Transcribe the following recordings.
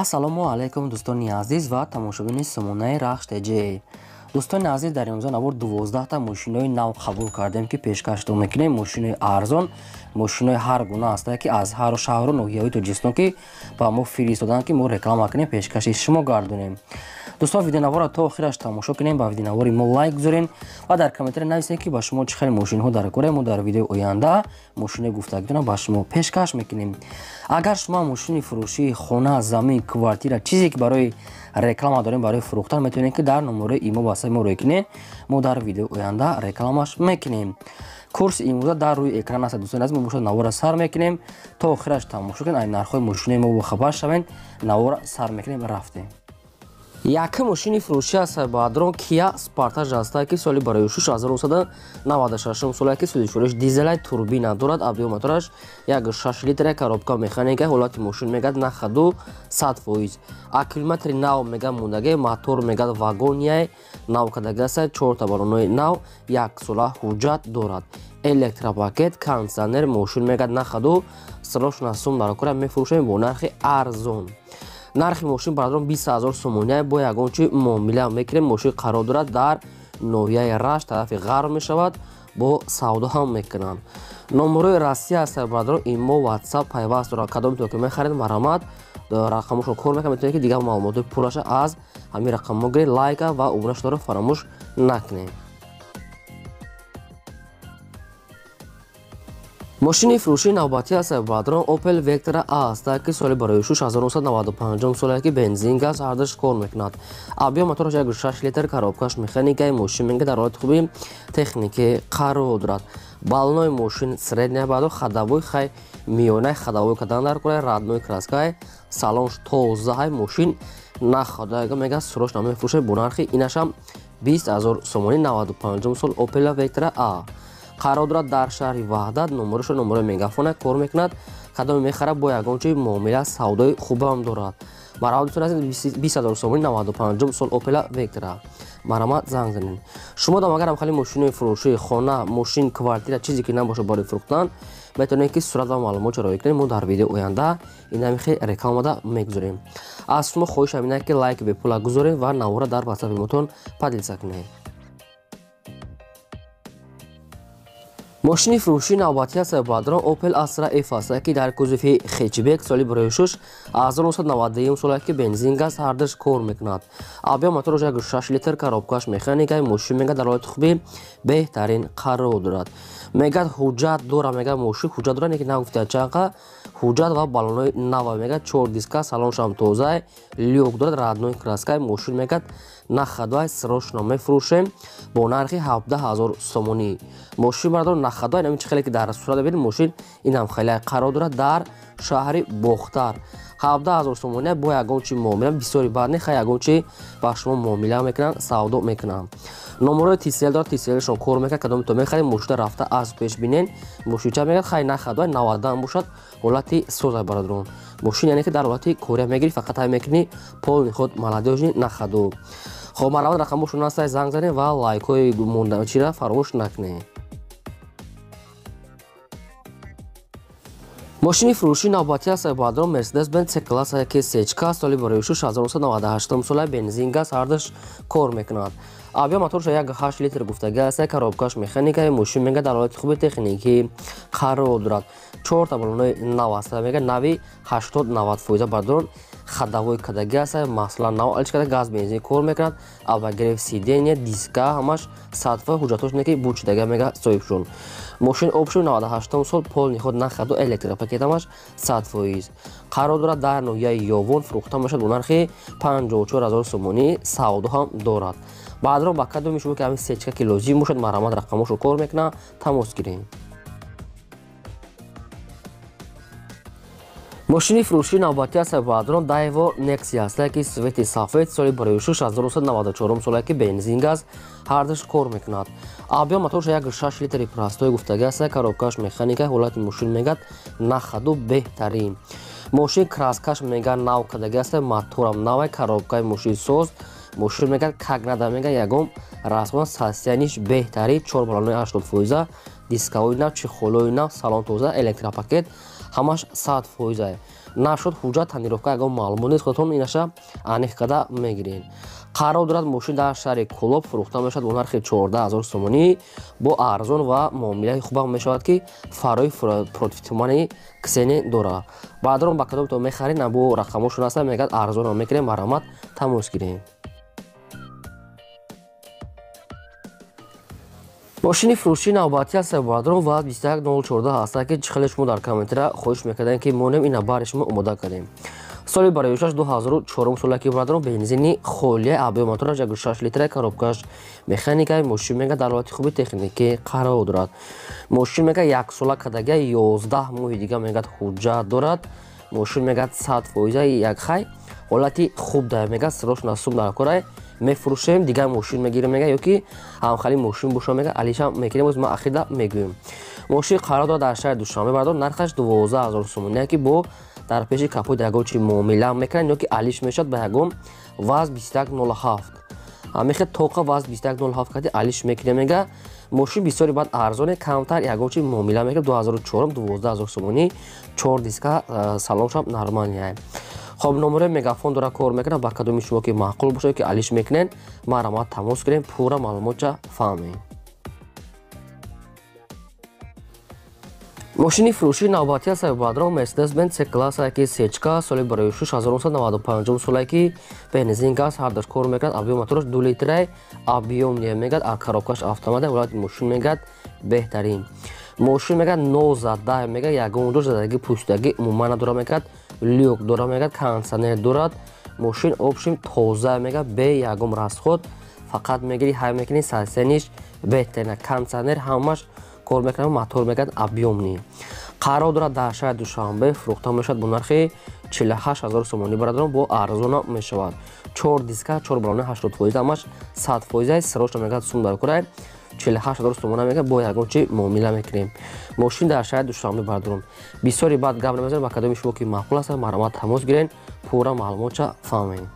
Ассалому алайкум дӯстони азиз ва тамошобини сомонаи Рахш ТЖ. Дӯстони азиз, дар имрӯза навор 12 та мошинои нав қабул кардем, ки пешкаштон мекунем. Мошинои арзон, мошинои ҳар гуна ҳастанд, ки аз ҳар шаҳру ноҳияҳои Тоҷикистон ки ба мо фиристоданд, ки мо реклама кунем, пешкаши шумо гардонем. Дӯстон, видеонаворро то охираш тамошо кунем, ба видеонавори мо лайк гузорен ва дар комментария нависед, ки ба шумо чӣ хел мошинҳо дар кора. Мо дар видеои оянда мошинои гуфтагитонро ба шумо пешкаш мекунем. Агар шумо мошини фурӯшии хона, замин, квартира, чизе ки барои реклама дорем, барои фурӯхтан, метавонед, ки дар номерои имо васаи мо рӯй кунед. Мо дар видеои оянда рекламаш мекунем. Курси имрӯза дар рӯи экран аст. Дӯстони азиз, мо бошад навора сар мекунем, то охираш тамошо кунед, ай нархҳои мошинои мо бохабар шавед. Навора сар мекунем, рафтем. Якум мошини фурӯшӣ аст, баъдрон Kia Sportage аст, ки соли барои 1996 сола, ки сӯзишвориш дизелай, турбина дорад, объём мотораш 1,6 литра, коробка механика, ҳолати мошин мегад на ходу 100%. Аккумулятори нав мегад мондаги, мотор мегад вагонияй нав кадаги аст, чорта баллонои нав, як сола ҳуҷҷат дорад. Электропакет, кондиционер, мошин мегад на ходу, срочно сум дар кора, мефурӯшем бо нархи арзон. Нархи мошин бародарон 20 000 сомония, бо ягон чи муомила мекунем. Мошин қарор дорад дар ноҳияи Рашт, тарафи ғарб мешавад, бо савдо ҳам мекунанд. Номерои Россия аст, бародарон, имо, WhatsApp пайваст дорад. Кадомтон ки мехаред, марҳамат, рақамошро кор мекунад, метавонед, ки дигар маълумотои пурраша аз ҳамин рақамҳо гиред. Лайка ва обуна шударо фаромӯш накунед. Мошини фурӯшии навбатӣ аст, бародарон, Opel Vectra A аст, ки соли барои 1995 соле, ки бензин, газ ҳардуш кор мекунад. Объём мотораш 1,6 литр, коробкаш механикаи, мошин мега дар ҳолати хуби техникӣ қарор дорад. Баллонои мошин средняя баъдо ходовой, хай миёнаи ходовой кадан дар кора, родной краскай, салонш тозаҳай, мошин на ходу мега, срочно мефурӯшад бо нархи инашам 20 000 сомонӣ. 95 сол Opel Vectra A қарор дорад дар шаҳри Ваҳдат. Номерошо номерои мегафона кор мекунад. Кадоме мехарад, бо ягон чи муомила, савдои хубам дорад. Марҳамат, дӯстони азиз, 20 000 сомонӣ, 95 сол Opel Vectra, марҳамат, занг занед. Шумо дам агарам хеле мошинои фурӯшии хона, мошин, квартира, чизе ки набошад барои фурӯхтан, метавонед, ки сурат ва маълумотро роӣ кунед. Мо дар видеои оянда инами хел рекламада мегузорем. Аз шумо хоҳишам ин ки лайк бепула гузоред ва навора дар ватсапи мотон поделиться кунед. Мошини фурӯшии навбатӣ аст, бародарон, Opel Astra F аст, ки дар кузови хэтчбек, соли барои 1991 сола, ки бензин, газ ҳардуш кор мекунад. Объём мотораш 1,6 литр, коробкаш механика, мошин мега дар ҳолати хуби беҳтарин қарор дорад. Мегад ҳуҷҷат дора, мега мошин ҳуҷҷат дора, лекин нагуфта чанқа ҳуҷҷат ва баллонои нава, мегад чор диска, салоншам тоза, люк дорад, родной краскай, мошин мегад на ходуай, срочно мефурӯшем бо нархи 17 000 сомонӣ. Мошин, бародарон, на ходуай, нами чи хеле ки дар сурат бибинед, мошин инам хеле қарор дорад дар шаҳри Бохтар. 17 000 сомония, бо ягон чи муомила бисёри бад не, хай ягон чи ба шумо муомила мекунанд, савдо мекунанд. Номерои TCL дорад, TCL-шон кор мекунад. Кадоме то мехаред, мошина рафта аз пеш бинен. Мошинча мегӯяд хай на ходуай, навадан бошад, ҳолати созай, бародарон. Мошин яъне ки дар ҳолати кория мегирӣ, фақат ҳай мекунӣ полный ход, молодёжный, на ходу. Хоб, марҳамат, рақамошон ҳастай, занг занед ва лайкҳои чира фаромӯш накунед. Мошини фурӯшии навбатӣ аст, бародарон, Mercedes Benz C класс, ки сечка, соли барои 1998 сола, бензин, газ ҳардуш кор мекунад. Объём мотораш 1,8 литр гуфтаги аст, коробкаш механика, мошин мега дар ҳолати хуби техникӣ қарор дорад. Чорта баллонои нав аст, мега нави 80-90%, бародарон, ходовой кадаги аст, масла нав алиш карда, газ, бензин кор мекунад, обогрев сиденья, диска ҳамаш 100%, ҳуҷҷатош не ки бучидага мега соҳибшон. Мошин обшуд 98 сол, полный ход, на ходу, электропакет ҳамаш 100%. Қарор дорад дар ноҳияи Ёвон, фурӯхта мешавад бо нархи 54 000 сомонӣ, савдо ҳам дорад. Баъдро ба кадоми шумо ки ҳамин сечка ки лозим бошад, марҳамат, рақамошро кор мекунад, тамос гирем. Мошини фурӯшии навбатӣ аст, бародарон, Daewoo Nexia аст, ки цвети сафед, соли барои 1994 сола, ки бензин, газ ҳардуш кор мекунад. Объём мотораш 1,6 литри простой гуфтаги аст, коробкаш механика, ҳолати мошин мегад на ходу, беҳтарин. Мошин краскаш мега нав кадаги аст, моторам навай, коробкаи мошин соз, мошин мегад как надо, мега ягон расман состояниш беҳтарин, чор баллонои 80 фоиза, дискаҳои нав, чехолои нав, салон тоза, электропакет ҳамаш 100 фоиза. Нашуд ҳуҷҷат тонировка ягон маълумот нест, худатон инаша аниқ карда мегирен. Қарор дорад мошин дар шаҳри Кӯлоб, фурӯхта мешавад бо нархи 14 000 сомонӣ, бо арзон ва муомилаи хубам мешавад, ки фарои против тумани ксене дорад. Баъдрон ба кадомто мехаред, бо рақамошон аста, мегӯяд арзонам мекунем, марҳамат тамос гирем. Мошини фурӯшии навбатӣ аст бародарон ва 21014 ҳаста, ки чӣ хеле шумо дар комментария хоҳиш мекардем, ки монем, ина бари шумо омода кардем. Соли бароишаш 2004 сола ки бародарон, бензини холия, объём мотораш 1,6 литра, коробкаш механика. Мошин мега дар ҳолати хуби техникӣ қарор дорад. Мошин мега яксола кадагия, 11 моҳи дига мегӯяд ҳуҷҷат дорад. Мошин мегӯяд 100% як хай ҳолати хуб да, мегӯяд срочно сум дар корай, мефурӯшем, дигар мошин мегирем, мега ё ки ҳамхали мошин боша, мега алиша мекунем. Боз ма ахирда мегӯем. Мошин қарор дорад дар шаҳри Душанбе бардор, нархаш 12 000 сомонӣ, ки бо дар пеши капоти ягон чи муомила мекунанд ё ки алиш мешавад ба ягон ВАЗ 2107, ҳамихе тоқа ВАЗ 2107 кади алиш мекунем. Мега мошин бисёри баъд арзоне, камтар ягон чи муомила мекунад. 2004, 12 000 сомонӣ, чор диска, салоншам нормальный. Хоб, номерои мегафон дора, кор мекунад. Ба кадоми шумо ки маъқул бошад, ки алиш мекунед, марҳамат тамос кунем, пурра маълумотча фаҳмем. Мошини фурӯшии навбатӣ аст бародарон, Мерседес Бенз С класса ки сечка, соли барои 1995 солае ки бензин, газ ҳардаш кор мекунад, объём мотораш 2 литрай, объём мегӯяд, коробкаш автомат. Ҳолати мошин мегӯяд беҳтарин. Мошин мегӯяд нозада, мегӯяд ягон ҷо задагӣ пӯшидагӣ умуман надорад, мегӯяд люк дорад, мегӯяд кондитсионер дорад. Мошин общем тоза, мегӯяд бе ягон расход, фақат мегири ҳай мекунӣ, состояниш беҳтарина, кондитсионер ҳамаш кор мекунад, мотор мегӯяд объёмный. Қарор дорад дар шаҳри Душанбе, фурӯхта мешавад бо нархи 48 000 сомонӣ бародарон, бо арзона мешавад. Чор диска, чор балони 80%, ҳамаш 100%, срочно мегӯяд сум дар курай. 48 000 сомона мегӯяд, бо ягон чи муомила мекунем. Мошин дар шаҳри Душанбе бародарон. Бисёри баъд гап намезанем, ба кадоми шумо ки маъқул аст, марҳамат тамос гирен, пурра маълумотча фаҳмем.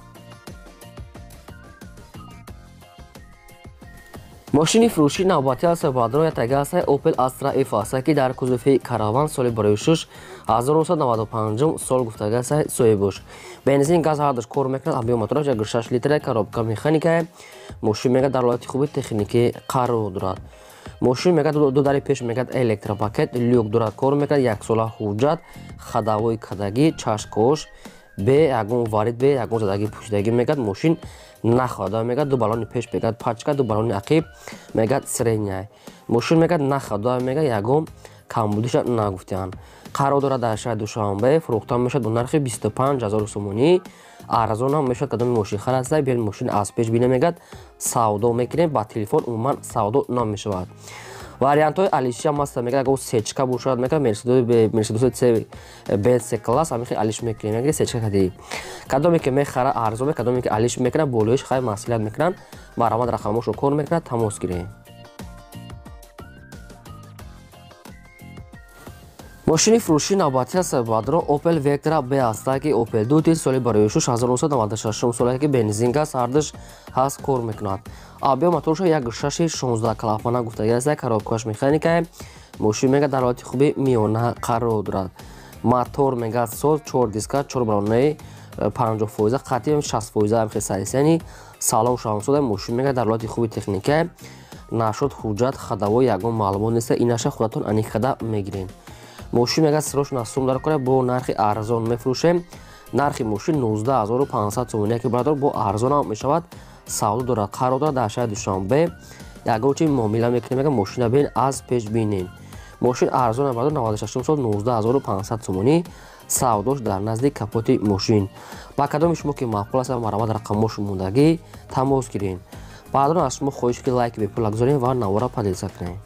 Мошини фурӯшии навбатӣ аст бародарон, яктага аст Opel Astra F аст, ки дар кузови караван, соли барои 1995 сол гуфтага аст соҳибош. Бензин, газ ҳардаш кор мекунад, объём мотораш 1,6 литра, коробка механика. Мошин мегӯяд дар ҳолати хуби техникӣ қарор дорад. Мошин мегӯяд ду дари пеш мегӯяд электропакет, люк дорад, кор мекунад, яксола ҳуҷҷат, ходовой кадагӣ, чашкош бе ягон варид, бе ягон задагӣ пӯшидагӣ. Мегӯяд мошин находа, мегӯяд ду балони пеш мегӯяд пачка, ду балони ақиб мегӯяд средняя. Мошин мегӯяд находа, мегӯяд ягон камбудиша нагуфтианд. Қарор дорад дар шаҳри Душанбе, фурӯхта мешавад бо нархи 25 000 сомонӣ, арзонам мешавад. Кадоми мошинхар аста, биёед мошин аз пеш бина, мегӯяд савдо мекунем, ба телефон умуман савдо намешавад. Вариантҳои алишиам ҳаста, мегӯяд агар сечка бошад, мегӯяд Мерседеси Бенз С класс ҳамихи алиш мекунем, мегӯяд сечка кади. Кадоме ки мехара арзон, кадоме ки алиш мекунад, болоиш хай маслиҳат мекунанд. Марҳамат, рақамошро кор мекунад, тамос гирем. Мошини фурӯшии навбатӣ аст бародарон, Opel Vectra B аст, ки Opel 2 соли барои 1996 соле ки бензин, газ ҳардаш ҳаст, кор мекунад, объём моторша 1,6, 16 клапана гуфтагӣ аст, коробкаш механика. Мошин мега дар ҳолати хуби миёна қарор дорад. Мотор мегӯяд соз, чор диска, чор балонаи 50%, қатъи 60% ҳамхе состояние, салон шавансода. Мошин мегӯяд дар ҳолати хуби техника. Нашуд ҳуҷҷат, ходовой ягон маълумот неста, инаша худатон аниқ карда мегирем. Мошин мегӯяд срочно сум дар кора, бо нархи арзон мефурӯшем. Нархи мошин 19 500 сомонӣ, ки бародар бо арзонам мешавад, савдо дорад. Қарор дорад дар шаҳри Душанбе, ягон чи муомила мекунем, мегӯяд мошина бин аз пеш бинем. Мошин арзон бародар, 96 сол, 19 500 сомонӣ, савдош дар назди капоти мошин. Ба кадоми шумо ки маъқул аст, марҳамат, рақамош мондагӣ, тамос гирем. Баъдон аз шумо хоҳиш ки лайки бепул гузорем ва навора поделиться кунем.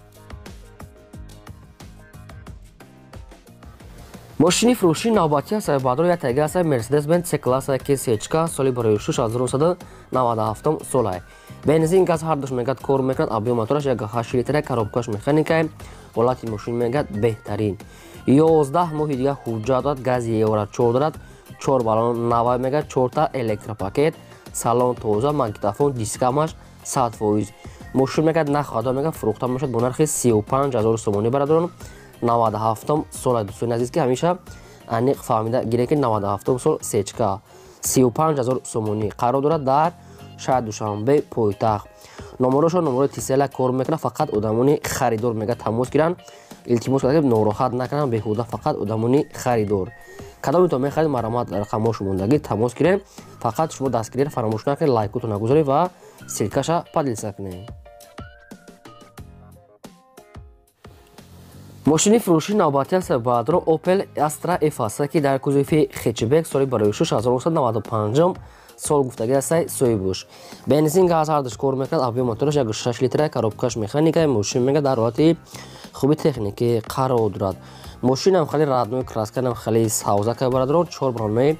Мошини фурӯшии навбатӣ аст баъдро, яктаги аст Мерседес Бенз С класса ки сечка, соли барои 1997 солай, бензин, газ ҳардуш мегӯяд кор мекунад, объём мотораш 1,8 литра, коробкаш механика. Ҳолати мошин мегӯяд беҳтарин, 11 моҳи дига ҳуҷҷат дорад, гази евро 4 дорад, чор балон нава, мегӯяд чорта электропакет, салон тоза, магнитофон, дискамаш 100%. Мошин мегӯяд нахоҳад, мегӯяд фурӯхта мешавад бо нархи 35 000 сомонӣ бародарон, 97 сола. Дӯстони азиз, ки ҳамеша Аниқ фаҳмида гирем ки 97 сол сечка 35 000 сомонӣ қарор дорад дар шаҳри Душанбе, пойтахт. Номерошо номерои Тисела кор мекунад. Фақат одамони харидор мега тамос гиранд. Илтимос карда, нороҳат накунанд беҳуда, фақат одамони харидор. Кадомитон мехаред, марҳамат, рақамҳошо мондагӣ, тамос гирем. Фақат шумо дастгириро фаромӯш накунед, лайкотон нагузоред ва ссылкаша поделиться кунед. Мошини фурӯшии навбатӣ аст, баъдро Opel Astra F аст, ки дар кузови хэтчбек, соли барои 1995 сол гуфтагӣ аст соҳибуш. Бензин, газ ҳардуш кор мекунад, объём мотораш 1,6 литра, коробкаш механика. Мошин мега дар ҳолати хуби техникӣ қарор дорад. Мошинам хеле родной, красканам хеле савзака, барадрон, чор баронаи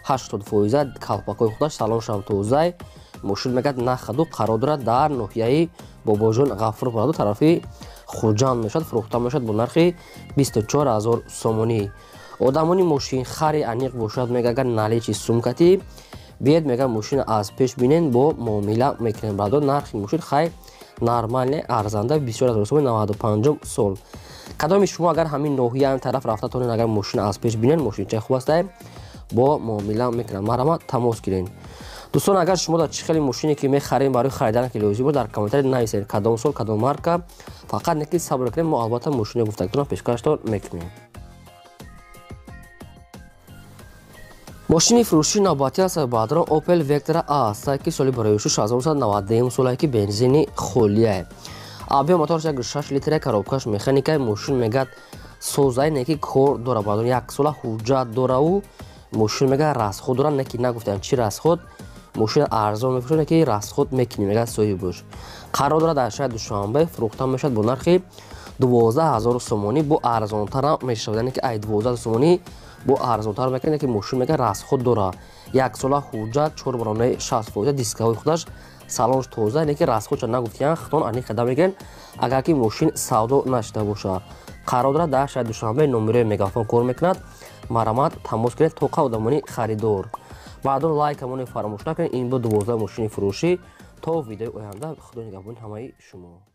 80%, калпакҳои худаш, салоншам тозай. Мошин мегӯяд нахаду қарор дорад дар ноҳияи Бобоҷон Ғафуров, бараду тарафи Хуҷанд мешавад. Фурӯхта мешавад бо нархи 24 000 сомонӣ. Одамони мошинхари аниқ бошад, мега агар наличный сумкати биед, мега мошин аз пеш бинен, бо муомила мекунем. Барадор, нархи мошин хай нормальный, арзанда, 24 000 сомонӣ, 95 сол. Кадоми шумо агар ҳамин ноҳия тараф рафта тонед, агар мошин аз пеш бинен, мошинчаи хуб астае, бо муомила мекунам, марҳамат, тамос гирен. Дӯстон, агар шумо дар чӣ хеле мошине ки мехарем, барои харидан ки лозим бод, дар комментарий нависед кадом сол, кадом марка. Фақат не ки сабр кунем, мо албатта мошини гуфтагитонро пешкаштон мекунем. Мошини фурӯшии навбатӣ аст, баъдро Opel Vectra A аст, ки соли барои 1991 солае, ки бензини холияе, объём мотораш 1,6 литра, коробкаш механика. Мошин мегӯяд созаи, не ки кор дора, баъдон як сола ҳуҷҷат дораву мошин мега расход дора, не ки нагуфтам чӣ расход. Мошин арзон мефурӯшад, ки расход мекунӣ, мегӯяд соҳибуш. Қарор дорад дар шаҳри Душанбе, фурӯхта мешавад бо нархи 12 000 сомонӣ, бо арзонтарам мешавад, яъне ки ай 12 сомонӣ бо арзонтар мекунад, ки мошин мега расход дора, як сола ҳуҷҷат, чор баронаи 60%, дискаҳои худаш, салонш тоза, яъне ки расходша нагуфтиян, хитон аниқ қадам мегирен, агар ки мошин савдо нашуда бошад. Қарор дорад дар шаҳри Душанбе, номерои мегафон кор мекунад, марҳамат, тамос кунед тоқа одамони харидор. Баъдон лайкамоне фаромӯш накунед. Ин буд 12 мошини фурӯшӣ. То видеои оянда, худо нигаҳбони ҳамаи шумо.